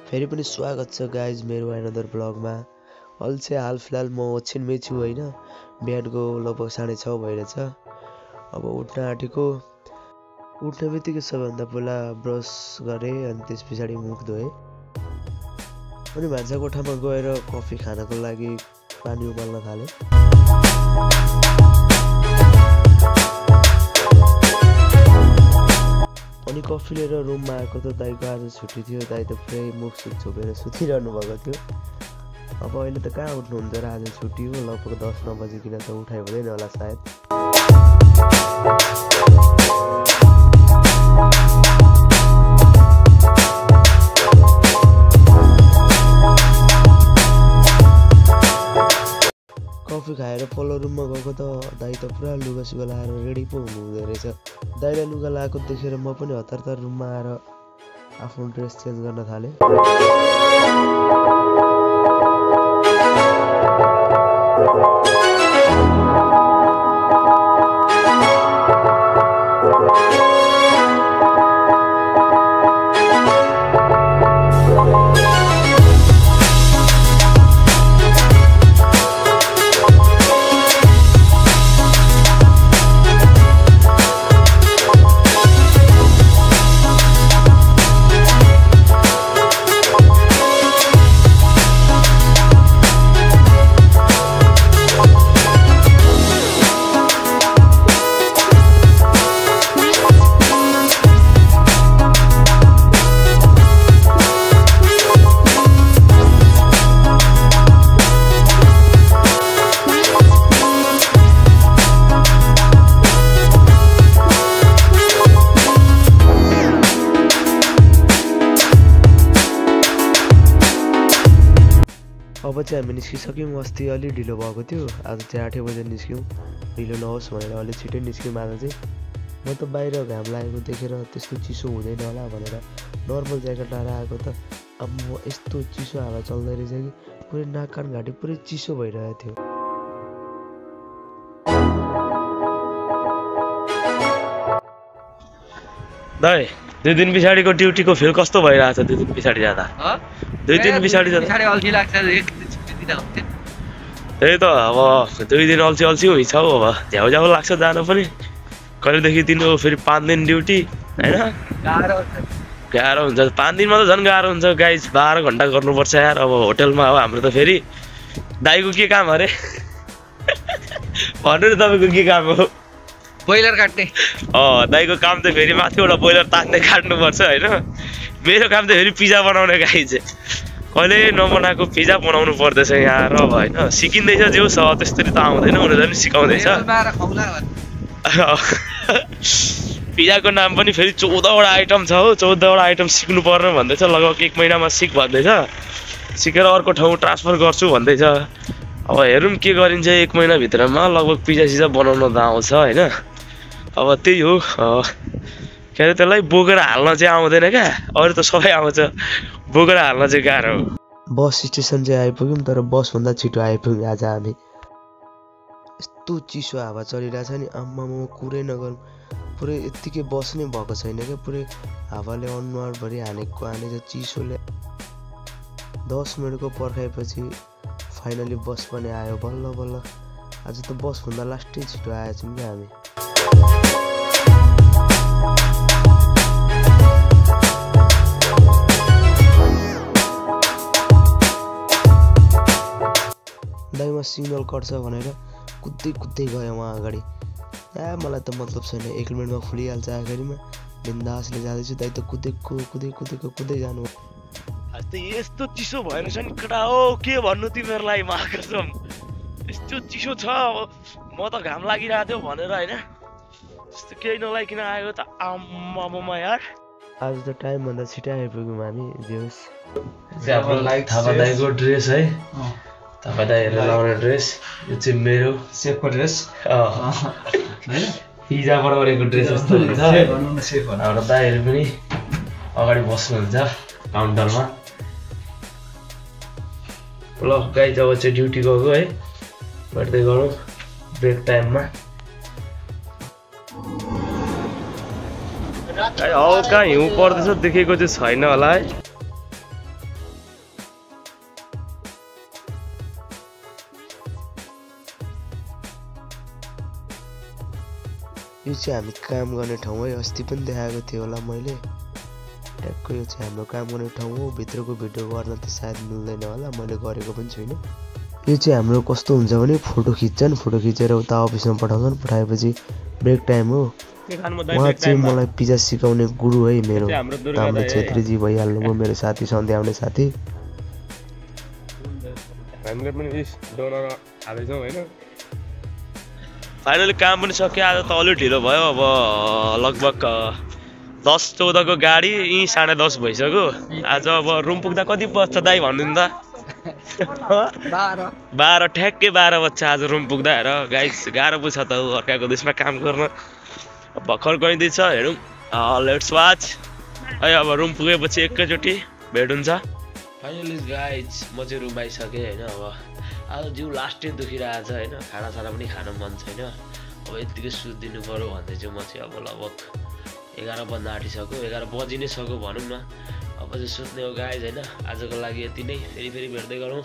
फेरि पनि स्वागत छ गाइज मेरो अनदर ब्लगमा। अहिले चाहिँ हाल फिलहाल म ओछ्यानमै छु होइन। बिहानको लगभग 6:30 भइरहेछ। अब उठ्न आँटेको। उठ्ने बित्तिकै सबैभन्दा पहिला ब्रस गरेँ अनि त्यस पछाडि मुख धोएँ अनि भान्सा कोठामा गएर कफी खानको लागि पानी उबाल्न थालेँ। अनि कफी लिएर रुममा आएको त दाइको आज छुट्टी थियो। दाइ त पुरै मुख सुख छोपेर सुतिरहनु भएको थियो। अब अहिले त कहाँ उठ्नुहुन्छ र आज छुट्टी हो। लगभग 10-9 बजीकिन त उठाइ हुँदैन होला सायद। कफी खाएर पल्लो रुममा गएको त दाइ त पुरा लुगा सुगा लाएर रेडी पो हुनुहुँदो रहेछ। दाइलाई लुगा लगाएको देखेर म पनि हतार रुममा आएर आफ्नो ड्रेस चेन्ज गर्न थालेँ। अब चाहिँ हामी निस्किसक्यौँ। अस्ति अलि ढिलो भएको थियो, आज चाहिँ 8 बजे निस्क्यौँ। ढिलो नहोस् भनेर अलि छिटै निस्क्यौँ। आज चाहिँ म त बाहिर घाम लागेको देखेर त्यस्तो चिसो हुँदैन होला भनेर नर्मल ज्याकेट लगाएर आएको त अब म यस्तो चिसो हावा चल्दै रहेछ कि पुरै नाक कान घाँटी पुरै चिसो भइरहेको थियो। दाइ 2 दिन पछाडिको ड्युटीको फिल कस्तो भइरहेछ? 2 दिन पछाडि जाँदा 2 दिन पछाडि जाँदा अल्छी लाग्छ। एक छुट्टी दिँदा हुन्थ्यो। त्यही त अब 2 दिन अल्छी हुन्छ हौ। अब झ्याउ लाग्छ जान पनि। कहिलेदेखि दिनु फेरि 5 दिन ड्युटी होइन, गाह्रो हुन्छ। 5 दिनमा त झन् गाह्रो हुन्छ गाइज। 12 घन्टा गर्नुपर्छ यार। अब होटलमा हो हाम्रो त। फेरि दाइको के काम अरे भन्नु न, तपाईँको के काम हो? बोइलर काट्ने। दाइको काम त फेरि माथिबाट बोइलर तान्ने काट्नुपर्छ होइन। मेरो काम त फेरि पिज्जा बनाउने गाइज। कहिले नबनाएको पिज्जा बनाउनु पर्दैछ यहाँ र होइन। सिकिँदैछ जे होस् त्यस्तरी त आउँदैन, उनीहरूले पनि सिकाउँदैछ। पिज्जाको नाम पनि फेरि 14वटा आइटम छ हो। 14वटा आइटम सिक्नु पर्ने भन्दैछ। लगभग 1 महिनामा सिक भन्दैछ। सिकेर अर्को ठाउँ ट्रान्सफर गर्छु भन्दैछ। अब हेरौँ के गरिन्छ। 1 महिनाभित्रमा लगभग पिज्जा सिज्जा बनाउन त आउँछ होइन। अब त्यही हो। के अरे त्यसलाई बोकेर हाल्न चाहिँ आउँदैन क्या। अरू त सबै आउँछ, बोकेर हाल्न चाहिँ गाह्रो हो। बस स्टेसन चाहिँ आइपुग्यौँ, तर बसभन्दा छिटो आइपुग्यौँ आज हामी। यस्तो चिसो हावा चलिरहेछ नि, आम्मामा कुरै नगरौँ। पुरै यत्तिकै बस नै भएको छैन क्या। पुरै हावाले अनुहारभरि हानेको हानेछ चिसोले। 10 मिनटको पर्खाएपछि फाइनली बस पनि आयो बल्ल बल्ल। आज त बसभन्दा लास्टै छिटो आएछौँ क्या हामी। दाइमा सिग्नल कट्छ भनेर कुद्दै गयो उहाँ अगाडि। मलाई त मतलब छैन, 1 मिनटमा खुलिहाल्छ। आखिरीमा बिन्दासले जाँदैछु। दाइ त कुद्दै जानु। आज त यस्तो चिसो भएन छ नि केटा हो। के भन्नु तिमीहरूलाई महाकसम। यस्तो चिसो छ। म त घाम लागिरहेको थियो भनेर होइन, त्यस्तो केही नलागिकन आएको त आम्मामा यार। आज त टाइमभन्दा छिटै आइपुग्यौँ हामी। जे होस् थापा दाइको ड्रेस है। थापा दाइहरूले लाउने ड्रेस। यो चाहिँ मेरो सेफको ड्रेस। पिज्जा बनाउनेको ड्रेस जस्तो हुन्छ। हाम्रो दाइहरू पनि अगाडि बस्नुहुन्छ काउन्टरमा। ल गाइज अब चाहिँ ड्युटी गएको है। गर्दै गरौँ ब्रेक टाइममा। हल्का हिउँ पर्दैछ देखेको चाहिँ छैन होला है। यो चाहिँ हामी काम गर्ने ठाउँ है। अस्ति पनि देखाएको थियो होला मैले। ट्याक्क यो चाहिँ हाम्रो काम गर्ने ठाउँ हो। भित्रको भिडियो गर्न त सायद मिल्दैन होला, मैले गरेको पनि छुइनँ। यो चाहिँ हाम्रो कस्तो हुन्छ भने फोटो खिच्छन्, फोटो खिचेर उता अफिसमा पठाउँछन्। पठाएपछि ब्रेक टाइम हो। उहाँ चाहिँ मलाई पिज्जा सिकाउने गुरु है मेरो। ताम्रे छेत्रीजी भइहाल्नुभयो, मेरो साथी सन्ध्या आउने साथी। फाइनली काम पनि सक्यो। आज त अलि ढिलो भयो। अब लगभग 10-14 को गाडी यहीँ 10:30 भइसक्यो। आज अब रुम पुग्दा कति बज्छ दाइ भन्नु त? 12 ठ्याक्कै 12 बज्छ आज रुम पुग्दा। हेर गाइस, गाह्रो पो छ त अर्काको देशमा काम गर्न। भर्खर गइँदैछ, हेरौँ। लेट्स वाच है। अब रुम पुगेपछि एकैचोटि भेट हुन्छ। फाइनली गाइज म चाहिँ रुम आइसकेँ होइन। अब आज जिउ लास्टै दुखिरहेको छ होइन। खानासाना पनि खान मन छैन। अब यत्तिकै सुतिदिनु पऱ्यो भन्दै चाहिँ म चाहिँ अब लगभग 11 बज्न आँटिसक्यो। 11 बजि नै सक्यो भनौँ न। अब चाहिँ सुत्ने हो गाइज होइन। आजको लागि यति नै। फेरि भेट्दै गरौँ।